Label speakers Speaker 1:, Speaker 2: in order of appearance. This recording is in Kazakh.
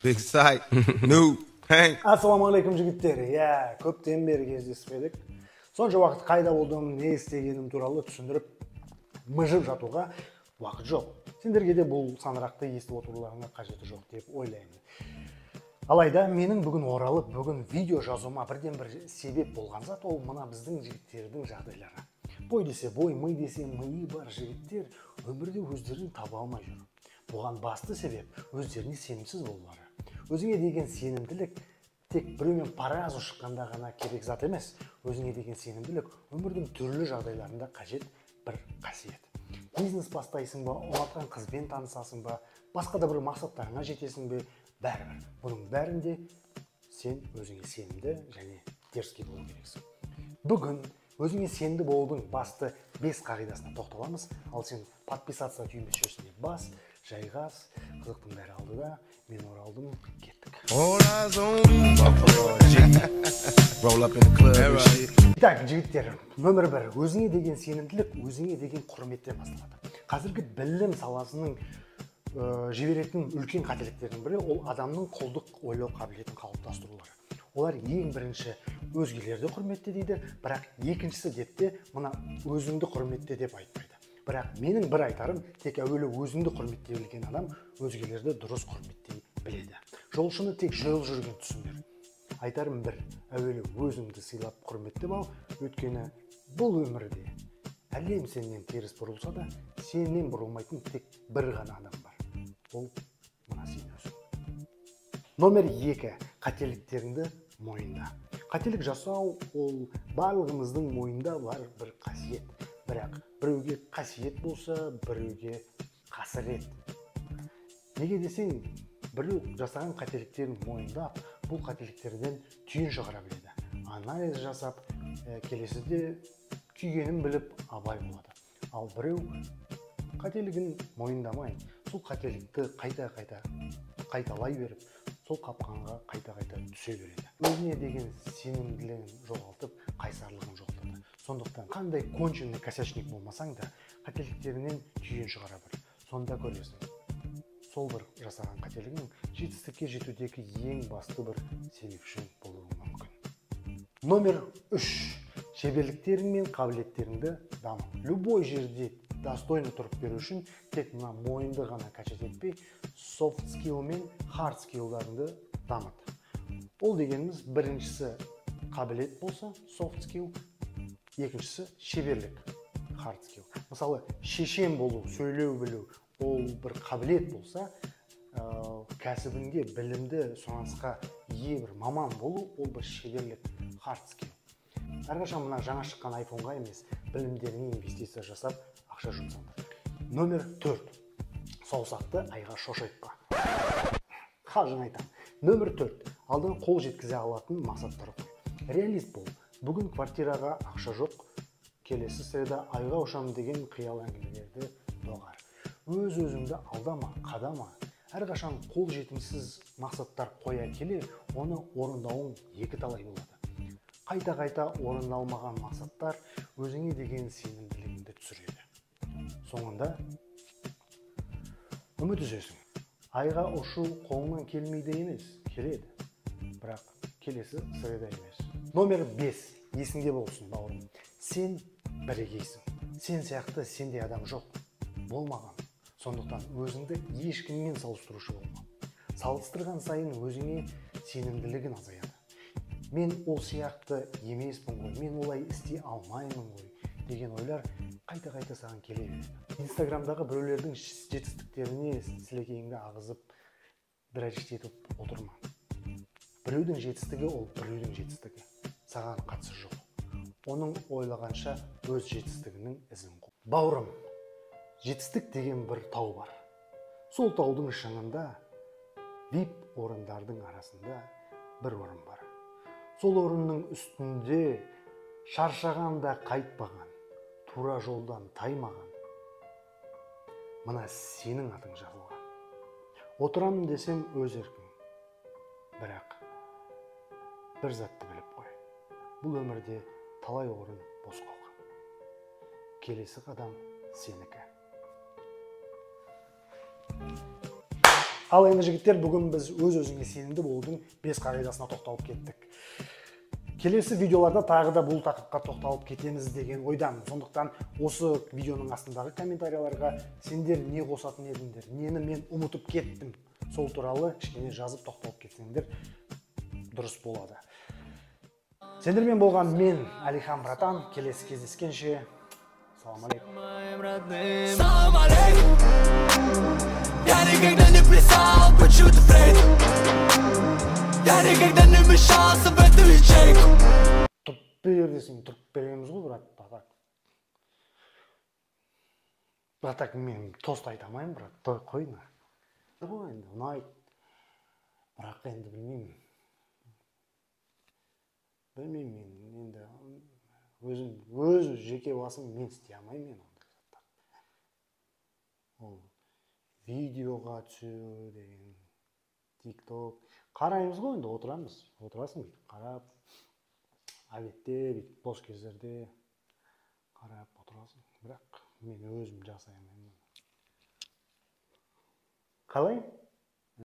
Speaker 1: Big Sight, New Hank.
Speaker 2: Ассалаумағалейкум, жігіттер! Иә, көптен бері кездеспедік. Сонша уақыт қайда болдым, не істегенім туралы түсіндіріп, мыжып жатуға уақыт жоқ. Сендерге де бұл саңырақты естіп отыруларыңа қажеті жоқ деп ойлаймын. Алайда менің бүгін оралып, бүгін видео жазуыма бірден бір себеп болған зат ол мына біздің жігіттердің жағдайлары. Бой десе бой, ми десе миы бар жігіттер өмірде өздерін таба алмай жүр. Бұған басты себеп өздеріне сенімсіз болулары. Өзіңе деген сенімділік тек біреумен паразу шыққанда ғана керек зат емес. Өзіңе деген сенімділік өмірдің түрлі жағдайларында қажет бір қасиет. Бизнес бастайсың ба, ұнатқан қызбен танысасың ба, басқа да бір мақсаттарыңа жетесің бе, бәрібір. Бұның бәрінде сен өзіңе сенімді және дерзкий болу керексің. Бүгін өзіңе сенімді болудың басты 5 қағидасына тоқталамыз. Ал сен подписаться түймешесіне бас, жайғас, қызықтың бәрі алдыда. Мен оралдым, кеттік.
Speaker 1: All eyes on me. G. Roll up in the club and shit.
Speaker 2: Итак, жігіттер, нөмір 1, өзіңе деген сенімділік, өзіңе деген құрметтен басталады. Қазіргі білім саласының жіберетін үлкен қателіктердің бірі ол адамның құлдық ойлау қабілетін қалыптастырулары. Олар ең бірінші өзгелерді құрметте дейді, бірақ екіншісі деп те мына өзіңді құрметте деп айтпайды. Бірақ менің бір айтарым, тек әуелі өзіңді құрметтей білген адам өзгелерді дұрыс құрметтей біледі. Жолшыны тек жол жүрген түсінер. Айтарым бір, әуелі өзіңді сыйлап құрметтеп ал, өйткені бұл өмірде әлем сенен теріс бұрылса да, сенен бұрылмайтын тек бір ғана адам бар. Ол мына сен өзің. Номер 2, қателіктеріңді мойында. Қателік жасау ол барлығымыздың мойнында бар бір қасиет. Бірақ біреуге қасиет болса, біреуге қасірет. Неге десең, біреу жасаған қателіктерін мойындап, бұл қателіктерден түйін шығара біледі. Анализ жасап, келесіде күйгенін біліп абай болады. Ал біреу қателігін мойындамай, сол қателікті қайта-қайта қайталай беріп, сол қапқанға қайта-қайта түсе береді. Өзіне деген сенімділігін жоғалтып, қайсарлығын жоғалтады. Сондықтан қандай конченый косячник болмасаң да, қателіктерінен түйін шығара біл. Сонда көресің, сол бір жасаған қателігің жетістікке жетудегі ең басты бір себепші болуы мүмкін. Номер 3, шеберліктерің мен қабілеттеріңді дамыт. Любой жерде достойно тұрып беру үшін тек мына мойынды ғана качать етпей, soft skill мен hard skill'дарыңды дамыт. Ол дегеніміз біріншісі қабілет болса, soft skill, екіншісі шеберлік, hard skill. Мысалы, шешен болу, сөйлеу білу, ол бір қабілет болса, кәсібінде білімді, сұранысқа ие бір маман болу, ол бір шеберлік, hard skill. Әрқашан мына жаңа шыққан айфонға емес, білімдеріңе инвестиция жасап, ақша жұмсаңдар. Номер 4, саусақты айға шошайтпа. Қалжың айтам. Номер 4, алдыңа қол жеткізе алатын мақсаттар қой. Реалист бол. Бүгін квартираға ақша жоқ, келесі среда айға ұшамын деген қиял әңгімелерді доғар. Өз-өзіңді алдама, қадама. Әрқашан қол жетімсіз мақсаттар қоя келе, оны орындауың екі талай болады. Қайта-қайта орындалмаған мақсаттар өзіңе деген сенімділігіңді түсіреді. Соңында үміт үзесің. Айға ұшу қолыңнан келмейді емес, келеді. Бірақ келесі среда емес. Номер 5, есіңде болсын, бауырым. Сен бірегейсің. Сен сияқты сендей адам жоқ, болмаған. Сондықтан өзіңді ешкіммен салыстырушы болма. Салыстырған сайын өзіңе сенімділігің азаяды. Мен ол сияқты емеспін ғой, мен олай істей алмаймын ғой деген ойлар қайта-қайта саған келе береді. Инстаграмдағы біреулердің жетістіктеріне сілекейіңді ағызып, дрочить етіп отырма. Біреудің жетістігі ол біреудің жетістігі. Саған қатысы жоқ. Оның ойлағанша өз жетістігінің ізін қу. Бауырым, жетістік деген бір тау бар. Сол таудың шыңында вип орындардың арасында бір орын бар. Сол орынның үстінде шаршаған да қайтпаған, тура жолдан таймаған, мына сенің атың жазылған. Отырамын десем өз еркің, бірақ бір затты біліп қой. Бұл өмірде талай орын бос қалған. Келесі қадам сенікі. Ал енді, жігіттер, бүгін біз өз өзіңе сенімді болудың 5 қағидасына тоқталып кеттік. Келесі видеоларда тағы да бұл тақырыпқа тоқталып кетеміз деген ойдамын. Сондықтан осы видеоның астындағы комментарияларға сендер не қосатын едіңдер, нені мен ұмытып кеттім, сол туралы кішкене жазып тоқталып кетсеңдер, дұрыс болады. Сендермен болған мен, Әлихан братан. Келесі кездескенше, салам алейкум.
Speaker 3: Моим родным. Салам алейкум. Я никогда не плясал под чью-то флейту. Я никогда не мешался в эту ячейку.
Speaker 2: Тұрып бер десең, тұрып береміз ғой, брат. А так, брат, так мен тост айта алмаймын, брат. Той қой на ғой, енді ұнайды, бірақ енді білмеймін, білмеймін. Мен енді өзім, өз жеке басым, мен істей алмаймын мен ондай заттарды. Ол видеоға түсу деген, Тик Ток қараймыз ғой енді, отырамыз, отырасың бүйтіп қарап, обедте бүйтіп бос кездерде қарап отырасың, бірақ мен өзім жасай алмаймын. Қалай?